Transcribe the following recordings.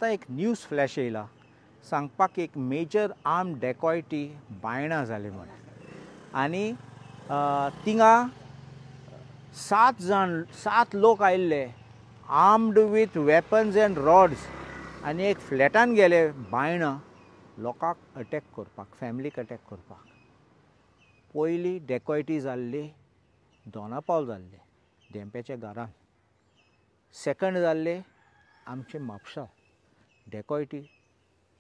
आतां एक news flash येयला सांगपाक एक मेजर आर्म डेकॉयटी बायणा जाली म्हण आनी थिंगा 7 जाण 7 लोक आयिल्ले armed with weapons and rods आनी एक फ्लॅटान गेले बायणा लोकांक अटॅक करपाक, फॅमिलीक अटॅक करपाक. पयली डेकॉयटी जाल्ली दोनापावल जाल्ले धेंप्याच्या घरान, सेकंड जाल्ले आमचे म्हापशा डेकॉयटी.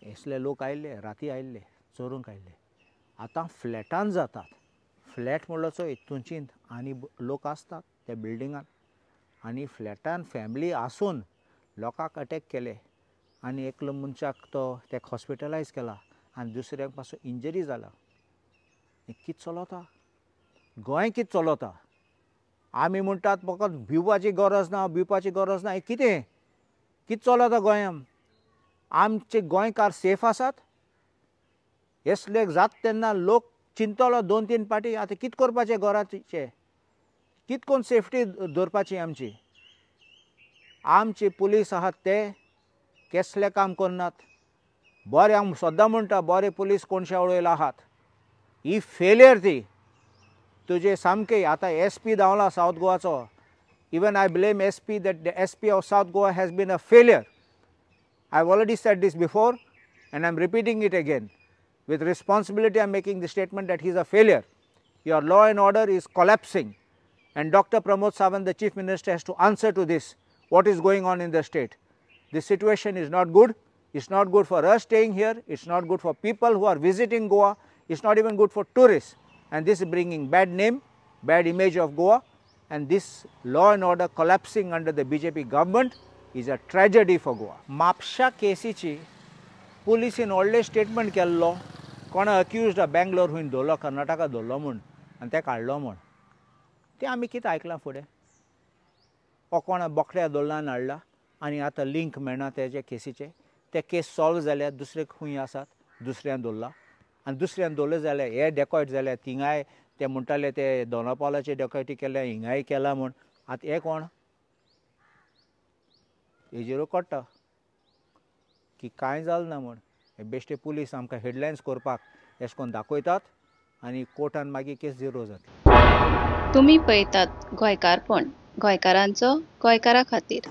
असले लोक आयिल्ले, राती आयिल्ले, चोरूंक आयिल्ले. आतां फ्लॅटान जातात. फ्लॅट म्हणलो चोय तुंचींत आनी लोक आसतात त्या बिल्डिंगान आनी फ्लॅटान फॅमिली आसून लोकांक अटॅक केले आनी एकलो मनशाक तो तेका हॉस्पिटलायज केला आनी दुसऱ्याक पासून इंजरी जाला. कितें चलता गोंय, कितें चलता? आमी म्हणटात फकत भिवपाची गरज ना, भिवपाची गरज ना. हें कितें कितें चलता गोंयान? आमचे गोंयकार सेफ आसात? असले जाता तेन्ना लोक चिंतलो 2-3 पाटी आतां कितें करपाचें घराचें, कितें करून सेफ्टी दवरपाची आमची? आमचे पुलीस आहात ते केसले काम करनात. बरें हांव सद्दां म्हणटा बरे पुलीस कोणशा वळयला आहात, ही फेलियर ती तुजे सामके. आतां एस पी धांवला सावथ गोवाचो. Even I blame S P that the S P of South Goa has been a failure. I have already said this before and I am repeating it again. With responsibility I am making the statement that he is a failure. Your law and order is collapsing and Doctor Pramod Sawant, the Chief Minister, has to answer to this, what is going on in the state. This situation is not good. It's not good for us staying here. It's not good for people who are visiting Goa. It's not even good for tourists. And this is bringing bad name, bad image of Goa. And this law and order collapsing under the BJP government is a tragedy for Goa. Mapusa केसीची पुलिसीन व्हडलें statement केल्लो, कोण accused Bangalore हुंय धरलो, कर्नाटका धरलो म्हूण आनी ते काडलो म्हूण. तें आमी कितें आयकलां फुडें? हो कोण बोकड्या धरला आनी हाडला आनी आतां लिंक मेळना तेजे केसीचे. ते केस सॉल्व जाल्यार दुसरे खूंय आसात, दुसऱ्यान धरला आनी दुसऱ्यान धरले जाल्यार हे डेकॉयट जाल्यार थिंगाय ते म्हणटाले ते दोनापावलाचे डेकॉयटी केल्या, हिंगाय केला म्हूण. आतां हे कोण हेजेर कळटा की कांय जालें ना म्हूण. हे बेश्टे पुलीस आमकां हेडलायन्स करपाक अशें करून दाखयतात आनी कोर्टान मागीर केस झिरो जाता. तुमी पळयतात गोंयकारपण, गोंयकारांचो गोंयकारा खातीर.